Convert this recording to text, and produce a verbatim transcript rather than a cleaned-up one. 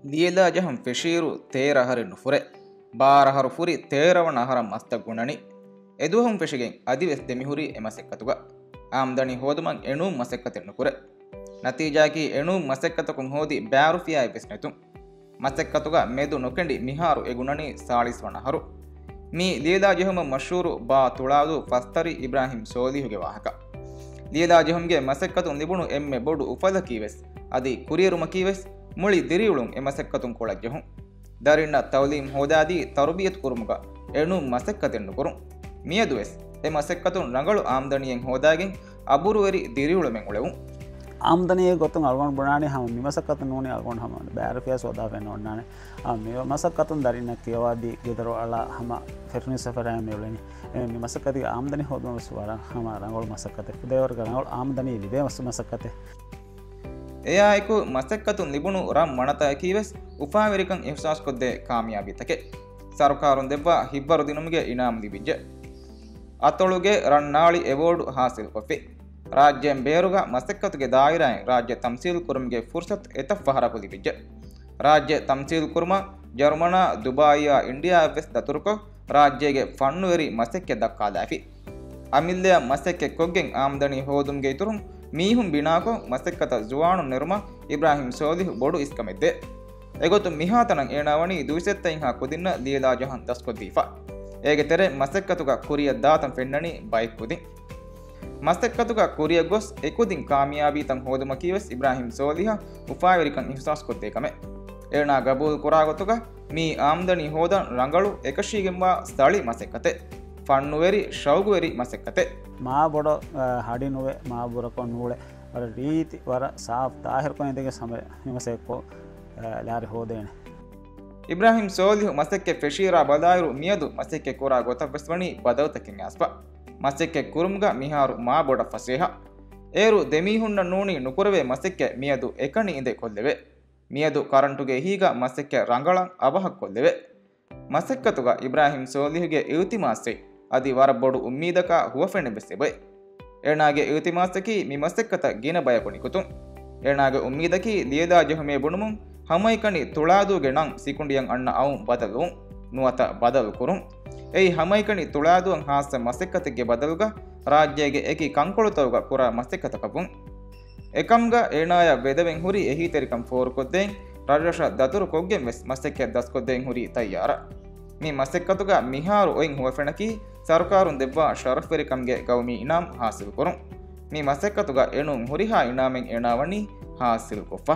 ލިޔެލާ ޖަހަން ފެށިއިރު ތޭރަ އަހަރެއް ނުފުރޭ. ބާރަ އަހަރު ފުރި ތޭރަ ވަނަ އަހަރަށް މަސްތައް ގުނަނީ. އެދުވަހުން ފެށިގެން އަދިވެސް ދެމިހުރީ އެ މަސައްކަތުގަ. އާމްދަނީ ހޯދުމަށް އެނޫން މަސައްކަތެއް ނުކުރޭ. ނަތީޖާއަކީ އެނޫން މަސައްކަތަކުން ހޯދި ބައި ރުފިޔާއެއް ވެސް ނެތުން. މަސައްކަތުގަ މެދު ނުކެނޑި މިހާރު އެ ގުނަނީ ސާޅީސް ވަނަ އަހަރު. މީ ލިޔެލާ ޖެހުމަށް މަޝްހޫރު ބާ ތުޅާދޫ ފަސްތަރި އިބްރާހިމް ސޯލިހުގެ ވާހަކަ. ލިޔެލާ ޖެހުމުގެ މަސައްކަތުން ލިބުނު އެންމެ ބޮޑު އުފަލަކީ ވެސް އަދި ކުރިއެރުމަކީ ވެސް މުޅި ދިރިއުޅުން އެ މަސައްކަތުން ކޮޅަށް ޖެހުން. ދަރިންނަށް ތައުލީމް ހޯދާދީ ތަރުބިޔަތު ކުރުމުގަ އެނޫން މަސައްކަތެއް ނުކުރުން. މިއަދުވެސް އެ މަސައްކަތުން ރަނގަޅު އާމްދަނީއެއް ހޯދާގެން އަބުރުވެރި ދިރިއުޅުމެއް އުޅެވުން. އާމްދަނީގެ ގޮތުން އަޅުގަނޑު ބުނާނީ ހަމަ މި މަސައްކަތުން ނޫނީ އަޅުގަނޑު ހަމަ ބައި ރުފިޔާ ސޯދާފައެއް ނޯންނާނެ. އާ، މި މަސައްކަތުން ދަރިންނަށް ކިޔަވާދީ ގެދޮރު އަޅާ ހަމަ ފެށުނީ ސަފަރާއެއް މި އުޅެނީ. އެ، މި މަސައްކަތުގެ އާމްދަނީ ހޯދުމަށް ވެސް ވަރަށް ހަމަ ރަނގަޅު މަސައްކަތެއް. ފުދޭވަރުގެ ރަނގަޅު އާމްދަނީ ލިބޭ މަސް-، މަސައްކަތެއް. އެއާއެކު މަސައްކަތުން ލިބުނު ރަން މަނަތަކަކީ ވެސް އުފާވެރިކަން އިހުސާސްކޮށްދޭ ކާމިޔާބީތަކެއް. ސަރުކާރުން ދެއްވާ ހިތްވަރުދިނުމުގެ އިނާމް ލިބިއްޖެ. އަތޮޅުގެ ރަންނާޅި އެވޯޑު ހާސިލްކޮށްފި. ރާއްޖޭން ބޭރުގަ މަސައްކަތުގެ ދާއިރާއިން ރާއްޖެ ތަމްސީލް ކުރުމުގެ ފުރުސަތު އެތައް ފަހަރަކު ލިބިއްޖެ. ރާއްޖެ ތަމްސީލް ކުރުމަށް ޖަރުމަނާ، ދުބާއީއާ އިންޑިއާއަށްވެސް ދަތުރުކޮށް، ރާއްޖޭގެ ފަންނުވެރި މަސައްކަތް ދައްކާލާފި. އަމިއްލަޔަށް މަސައްކަތް ކޮށްގެން އާމްދަނީ ހޯދުމުގެ އިތުރުން މީހުން ބިނާކޮށް، މަސައްކަތަށް ޒުވާނުން ނެރުމަށް އިބްރާހިމް ސޯލިހު ބޮޑު އިސްކަމެއް ދޭ. އެގޮތުން މިހާތަނަށް އޭނާ ވަނީ ދުއިސައްތައިންހާ ކުދިންނަށް ލިޔެލާ ޖަހަން ދަސްކޮށްދީފަ. އޭގެ ތެރޭ މަސައްކަތުގަ ކުރިއަށް ދާތަން ފެންނަނީ ބައެއް ކުދިން. މަސައްކަތުގަ ކުރިއަށް ގޮސް އެކުދިން ކާމިޔާބީތައް ހޯދުމަކީ ވެސް އިބްރާހިމް ސޯލިހަށް އުފާވެރިކަން އިހުސާސްކޮށްދޭ ކަމެއް. އޭނާ ގަބޫލު ކުރާ ގޮތުގަ މީ އާމްދަނީ ހޯދަން ރަނގަޅު އެކަށީގެންވާ ސަޅި މަސައްކަތެއް. ފަންނުވެރި، ޝައުގުވެރި މަސައްކަތެއް. މާ ބޮޑަށް، އަ، ހަޑި ނުވެ، މާ ބުރަކޮށް ނޫޅެ، ވަރަށް ރީތި، ވަރަށް ސާފް ތާހިރުކޮށް އިނދެގެން ސަމެ މިމަސައްކަތް، އަ، ލާރި ހޯދޭނެ. އިބްރާހިމް ސޯލިހު މަސައްކަތް ފެށިއިރާ ބަލާއިރު މިއަދު މަސައްކަތް ކުރާ ގޮތަށް ވެސް ވަނީ ބަދަލުތަކެއް އައިސްފަ. މަސައްކަތް ކުރުމުގަ މިހާރު މާ ބޮޑަށް ފަސޭހަ. އޭރު ދެމީހުންނަށް ނޫނީ ނުކުރެވޭ މަސައްކަތް މިއަދު އެކަނި އިނދެ ކޮށްލެވޭ. މިއަދު ކަރަންޓުގެ އެހީގަ މަސައްކަތް ރަނގަޅަށް އަވަހަށް ކޮށްލެވޭ. މަސައްކަތުގަ އިބްރާހިމް ސޯލިހުގެ އިލްތިމާސްއެއް އަދި ވަރަށް ބޮޑު އުއްމީދަކާ ހުވަފެނެއް ވެސް އެބައި. އޭނާގެ އިލްތިމާސަކީ މި މަސައްކަތަށް ގިނަ ބަޔަކު ނިކުތުން. އޭނާގެ އުއްމީދަކީ ލިޔެލާ ޖެހުމޭ ބުނުމުން ހަމައެކަނި ތުޅާދޫގެ ނަން ސިކުނޑިއަށް އަންނަ އައުން ބަދަލުވުން، ނުވަތަ ބަދަލު ކުރުން. އެއީ ހަމައެކަނި ތުޅާދޫއަށް ހާއްސަ މަސައްކަތެއްގެ ބަދަލުގަ ރާއްޖޭގެ އެކި ކަންކޮޅުތަކުގަ ކުރާ މަސައްކަތަކަށްވުން. އެކަމުގަ އޭނާޔަށް ވެދެވެން ހުރި އެހީތެރިކަން ފޯރުކޮށްދޭން ރަށްރަށަށް ދަތުރު ކޮށްގެން ވެސް މަސައްކަތް ދަސްކޮށްދޭން ހުރީ ތައްޔާރަށް. މި މަސައްކަތުގަ މިހާރު އޮތް ހުވަފެނަކީ ސަރުކާރުން ދެއްވާ ޝަރަފްވެރިކަމުގެ ގައުމީ އިނާމް ހާސިލްކުރުން. މި މަސައްކަތުގަ އެނޫން ހުރިހާ އިނާމެއް އޭނާ ވަނީ ހާސިލްކޮށްފަ.